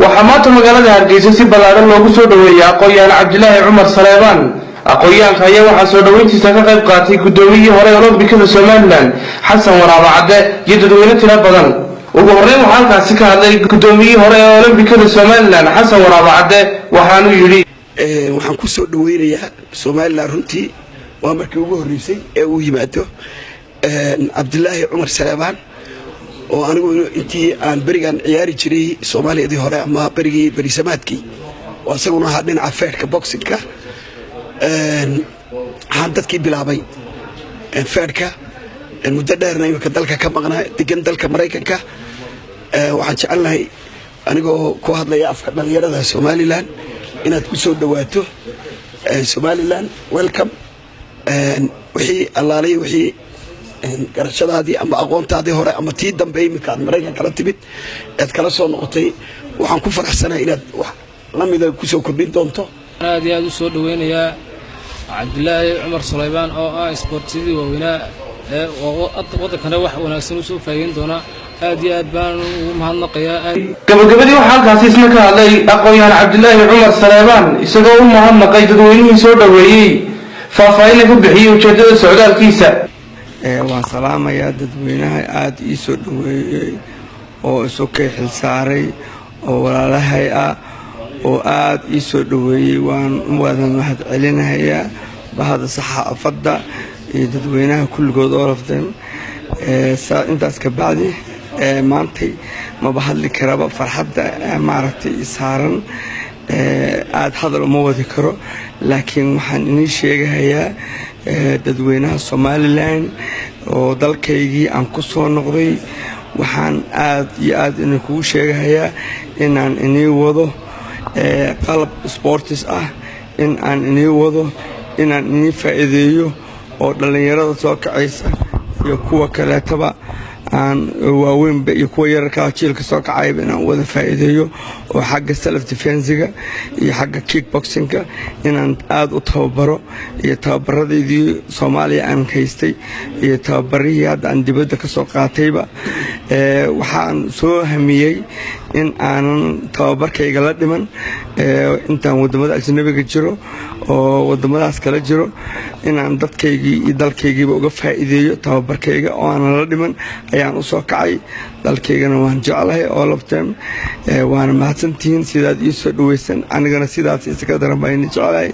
Waxaa maanta magaalada Hargeysa si ballaadhan loogu soo dhoweeyey aqoon-yahan Cabdilaahi Cumar Saleebaan. Aqoon-yahanka ayaa waxaa soo dhoweyntiisa ka qayb qaatay guddoomiyihii hore Olombikada Somaliland, Xasan Waraaba Cadde, iyo dadweyne tiro badan. Ugu horreyn waxaa halkaasi ka hadlay guddoomiyihii hore ee Olombikada Somaliland, Xasan Waraaba Cadde, waxaanuu yidhi: Waxaan ku soo dhaweynayaa Somaliland. Runtii waa markii ugu horreysay ee uu yimaado Cabdilaahi Cumar Saleebaan, oo anigu intii aan berigan ciyaari jiray Soomaaliyadii hore ama berigii berisamaadkii, oo isaguna ahaa dhinaca feerhka, boxingka. Waxaan dadkii bilaabay feerhka, muddo dheerna imika dalka ka maqnaa, degan dalka Maraykanka. Waxaan jecelnahay, anigoo ku hadlaya afka dhallinyarada Somaliland, inaad ku soo dhawaato Somaliland. Welcome. Wixii allaalay, wixii garashadaadii ama aqoontaadii hore ama tii dambe imika aad Maraykan kala timid eed kala soo noqotay, waxaan ku faraxsanahay inaad wax lamida kusoo kordhin doonto. Aad iyo aad u soo dhaweynayaa Cabdilaahi Cumar Sulaybaan, oo ah isboortiyadii waaweynaa ee waddankana wax wanaagsan usoo faa'iideyn doona. Aad iyo aad baan ugu mahadnaqayaa. Gabagabadii waxaa halkaasi isna ka hadlay aqoon-yahan Cabdilaahi Cumar Saleebaan, isagoo u mahadnaqay dadweynihii soo dhoweeyey, faahfaahinna ka bixiyey ujeeddada socdaalkiisa. Waan salaamayaa dadweynaha aada ii soo dhoweeyey oo isu kay xilsaaray, oo walaalahay ah, oo aada ii soo dhoweeyey. Waan u wada mahad celinahayaa bahda saxaafadda iyo dadweynaha kulligood, all of them. Intaas ka bacdi, maantay maba hadli karaba farxadda maaragtay saaran. Aada hadal uma wadi karo, laakiin waxaan inii sheegahayaa dadweynaha Somaliland oo dalkaygii aan ku soo noqday, waxaan aad iyo aad idinkugu sheegahayaa inaan inii wado qalab sports ah, in aan inii wado inaan inii faa'iideeyo, oo dhallinyarada soo kacaysa iyo kuwa kaleetaba aan waaweynba iyo kuwa yararkaa jiilka soo kacayba inaan wada faa'iideeyo, oo xagga self defense-iga iyo xagga kickboxingka inaan aada u tababaro, iyo tababaradaydii Soomaaliya aan haystay iyo tababarihii hadda aan dibadda ka soo qaatayba. Waxaan soo hamiyey in aanan tababarkayga la dhiman intaan waddamada ajnabiga jiro oo waddamadaas kala jiro, inaan dadkaygii iyo dalkaygiiba uga faa'iideeyo tababarkayga oo aanan la dhiman ayaan u soo kacay. Dalkaygana waan jeclahay, all of them. Waana mahadsantihiin sidaad ii soo dhaweysan. Anigana sidaas isaga daran baa idin jeclahay.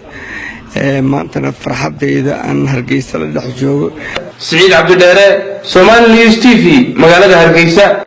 Maantana farxadayda aan Hargeysa la dhex joogo. Siciid Cabdidheere, Somali News TV, magaalada Hargeysa.